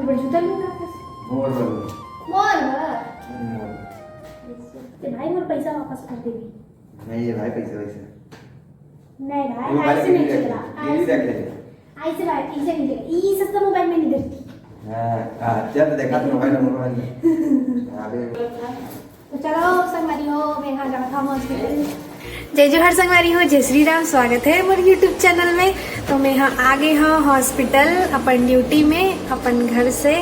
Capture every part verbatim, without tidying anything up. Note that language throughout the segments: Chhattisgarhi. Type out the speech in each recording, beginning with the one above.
मोर जूता नहीं वापस। मोर बर। मोर बर। मोर। ते भाई, मोर पैसा वापस कर देबे। नहीं, ये भाई, पैसा वैसा। नहीं भाई, ये भाई ऐसे नहीं चलेगा। ये भी ऐसे, रख ले। ऐसे भाई, ऐसे नहीं चलेगा। ये सस्ता मोबाइल में नहीं धरती। हाँ, हाँ, चल, देखा तो मोबाइल, मोबाइल में। हाँ, अभी तो चलो संगवारी हो, मैं यहाँ जात हूँ हॉस्पिटल। जय जोहार संगवारी हो, जय श्री राम, स्वागत है मोर YouTube चैनल में। तो मैं यहाँ आ गए हूँ हॉस्पिटल अपन ड्यूटी में, अपन घर से।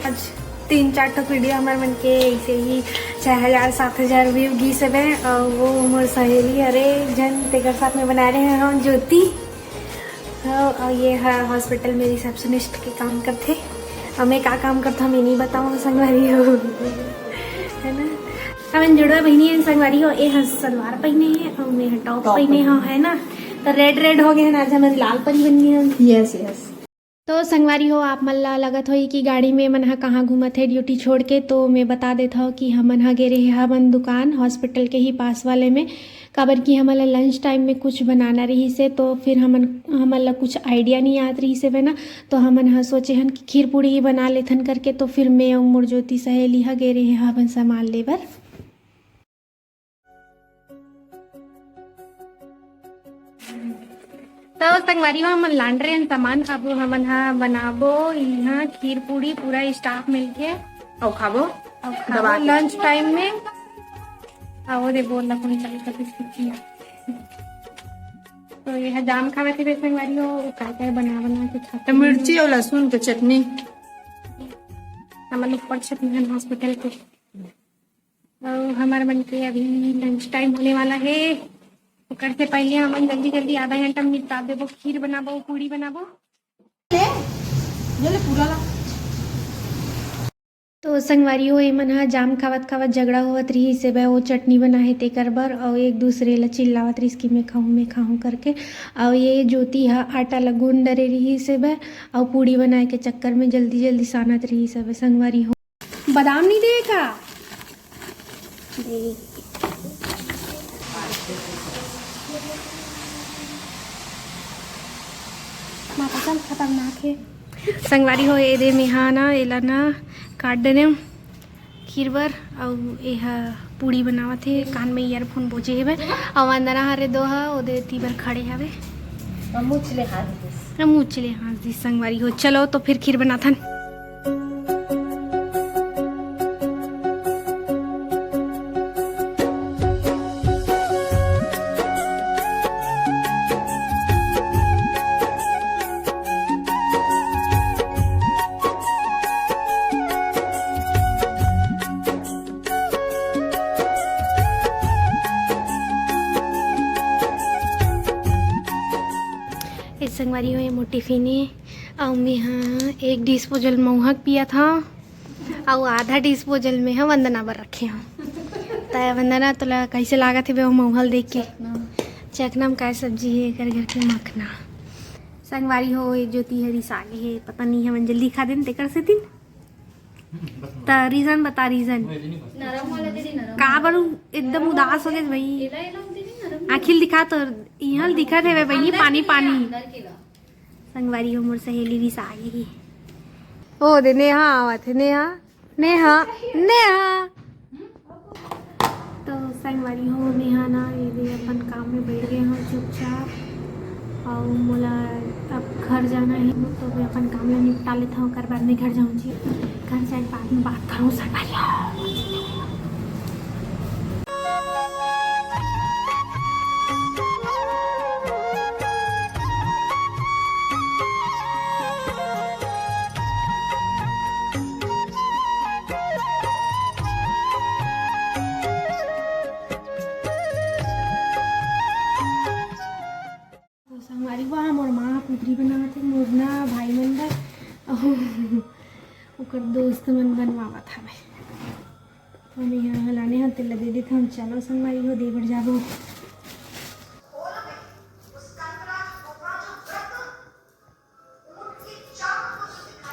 आज तीन चार ठो वीडियो हमार मन के ऐसे ही छः हजार सात हजार व्यू गिस हवे, और वो मोर सहेली हरे जन तेकर साथ में बना रहे हैं हम ज्योति। हाँ, और ये है हॉस्पिटल में रिसेप्शनिस्ट के काम करथे। और मैं का काम करता हूँ, मैं नहीं बताऊँ संगवारी हो, है ना। हमन जुड़वा बहिनी है संगवारी हो, ए ह सलवार पहने है और मैं ह टॉप टॉप पहने पहने हूँ, है ना। तो रेड रेड हो गए हैं, आज हमन लाल परी बन गए हैं। Yes, yes. तो संगवारी हो, आप मन ला लगत होही कि गाड़ी में मन ह कहाँ घूमत है ड्यूटी छोड़ के, तो मैं बता देत हूँ कि हमन ह गे रहे हवन दुकान हॉस्पिटल के ही पास वाले में, काबर कि हमन ला लंच टाइम में कुछ बनाना रहिस हे, तो फिर हमन, हमन ला कुछ आइडिया नहीं आत रहिस हे ना, तो हमन ह सोचे हन कि खीर पूड़ी ही बना लेथन करके। तो फिर मैं अउ मोर ज्योति सहेली ह गे रहे हवन सामान ले बर। तो संगवारी हो, हमन लान रहे हन सामान, अब हमन ह बनाबो इहाँ खीर पूड़ी, पूरा स्टाफ मिलके। अउ खाबो। अउ खाबो दबा के। लंच टाइम में। अउ दे बोल ला कौन चल कर बिस्कुट किया। तो ये ह जाम खावत हे संगवारी हो, काय काय बना बना के खाते तो मिर्ची हैं। और लहसुन के चटनी। हमन ऊपर छत में हन हॉस्पिटल के। अउ हमर मन के अभी लंच टाइम होने वाला है। ओकर से पहले हमन जल्दी जल्दी आधा घंटा में निपटा देबो, खीर बनाबो, पूड़ी बनाबो। ले, ये ले पूरा ला। तो संगवारी हो, एमन ह जाम खावत खावत झगड़ा होवत रिहिस हे, वो चटनी बना हे तेकर बर, अउ एक दूसरे ला चिल्लावत रिहिस कि मैं खाहूँ, मैं खाहूँ करके। अउ ये ज्योति ह आटा ला गूंद डरे रिहिस हे, अउ पूड़ी बनाए के चक्कर में जल्दी जल्दी सानत रिहिस हे संगवारी हो। बादाम नहीं दे का? दे। माँ कसम खतरनाक है। संगवारी हो, ये दे मेहा ना, एला ना काट देने खीर बर, अउ एहा पूड़ी बनावत हे, कान में ईयरफोन बोजे हेबे, अउ वंदना हरे दो ह, ओदे ती बर खड़े हवे। हम मुछ ले हाथ दिस। हम मुछ ले हाथ दिस, संगवारी हो। चलो, तो फिर खीर बनाथन। ए संगवारी हो, ये मोर टिफिन हे, अउ मैं हा एक डिस्पोजल मउहा के पियत हव, अउ आधा डिस्पोजल में हा वंदना बर रखे हव। त वंदना, तोला कैसे लागत हे बे वो मउहा ल देख के? चखना। चखना में काय सब्जी हे? एकर घर के मखना। संगवारी हो, ये ज्योति हरी साग हे, पता नहीं हमन जल्दी खा देन तेकर सेती। त रीजन बता, रीजन। नरम वाला दीदी, नरम का वाला। बरू एकदम नरम उदास वाला हो गए भाई। एला, एला दीदी, नरम आँखी ल दिखा तो, इहाँ ल दिखत हे बहिनी, अंदर पानी, के लिए, पानी। अंदर के ला। संगवारी हो, मोर सहेली भी सागे हे। ओ दे, नेहा आवत हे, नेहा, नेहा, नेहा। तो संगवारी हो, मेहा ना ये दे अपन काम में बैठ गए हव चुपचाप, अउ मोला अब घर जाना हे, तो मैं अपन काम ला निपटा लेत हव, ओकर बाद में घर जाऊँ जी। घर जाए के बाद में बात करूँ संगवारी हो। तो संगवारी हो, मोर माँ कुदरी बनावत हे, मोर ना भाई मन बर, अउ ओकर दोस्त मन बनवावत हवे। तो मैं यहाँ हलाने हव, तेला दे देत हव। चलो संगवारी हो, दे बर जाबो।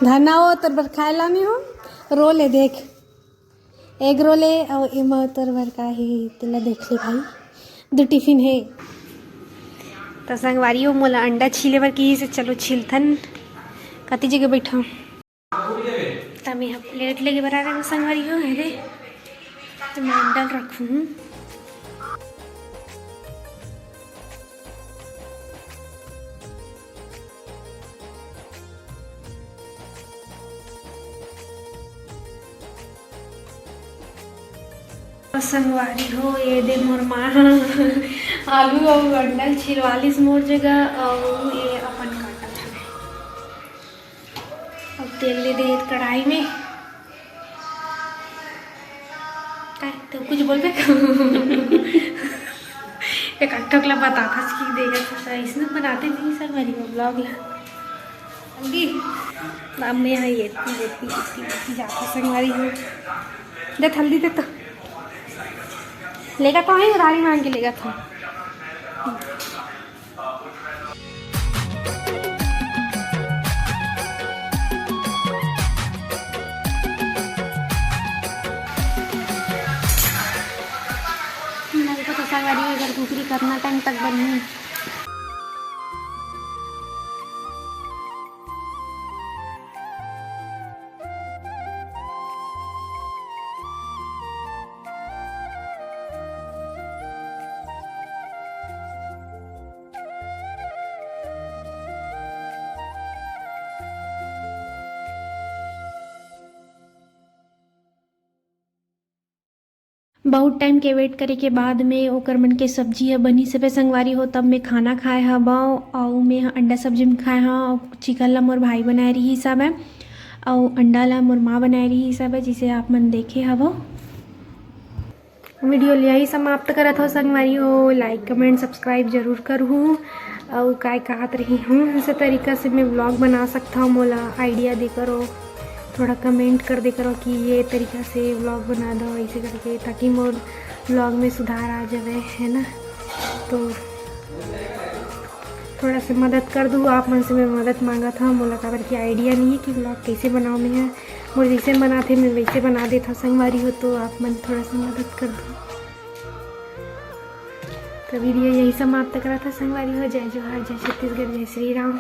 धरना हो, तोर बर खाए लाने हो, रोल हे देख, एग रोल हे, अउ एमा तोर बर का हे, तेला देख ले भाई, दू टिफिन हे। त संगवारी हो, मोला अंडा छीले बर किहिस हे, चलो छीलथन। कति जगह बैठा? अब यहाँ प्लेट लेके बना रहे संगवारी हो, है रे, तो मैं अंडा रखूँ। संगवारी हो, ये दे मोर माँ ह आलू अउ अंडा ल छिलवा लिस मोर जगह, अउ ये अपन काटत हवे। अब तेल ले दे कढ़ाई में। काय, तो कुछ बोलबे? एक अट्ठक ला बताथस कि देखत हस, अइसने बनाते नहीं संगवारी हो vlog ला। हल्दी, अब मैं यहाँ ये इतनी, इतनी, इतनी, इतनी जाता संगवारी हो। दे हल्दी दे तो। लेगा तो है, उधारी मांग के लेगा था। नहीं तो संगवारी, अगर कुकरी करना टाइम तक बनही। बहुत टाइम के वेट करे के बाद में ओकर मन के सब्जी ह बनिस हवे संगवारी हो, तब में खाना खाए हवं। अउ में ह अंडा सब्जी में खाए हवं, अउ चिकन ला मोर भाई बनाए रिहिस हवय, अउ अंडा ला मोर माँ बनाए रिहिस हवय, जिसे आप मन देखे हवव। वीडियो ल यही समाप्त करत हव संगवारी हो। लाइक, कमेंट, सब्सक्राइब जरूर करहू। अउ काय कहत रही हूँ, इस तरीका से मैं व्लॉग बना सकता हूँ, मोला आइडिया दे करो, थोड़ा कमेंट कर दे करो कि ये तरीका से व्लॉग बना दो ऐसे करके, ताकि मोर व्लॉग में सुधार आ जावे, है ना। तो थोड़ा से मदद कर दू, आप मन से मैं मदद मांगत हव। मोला काबर कि आइडिया नहीं है कि व्लॉग कैसे बनाओ मैं है। मोर जैसे बनाथे मैं वैसे बना देत हव संगवारी हो, तो आप मन थोड़ा सा मदद कर दू। तो वीडियो यही समाप्त करत हव संगवारी हो। जय जोहार, जय छत्तीसगढ़, जय श्री राम।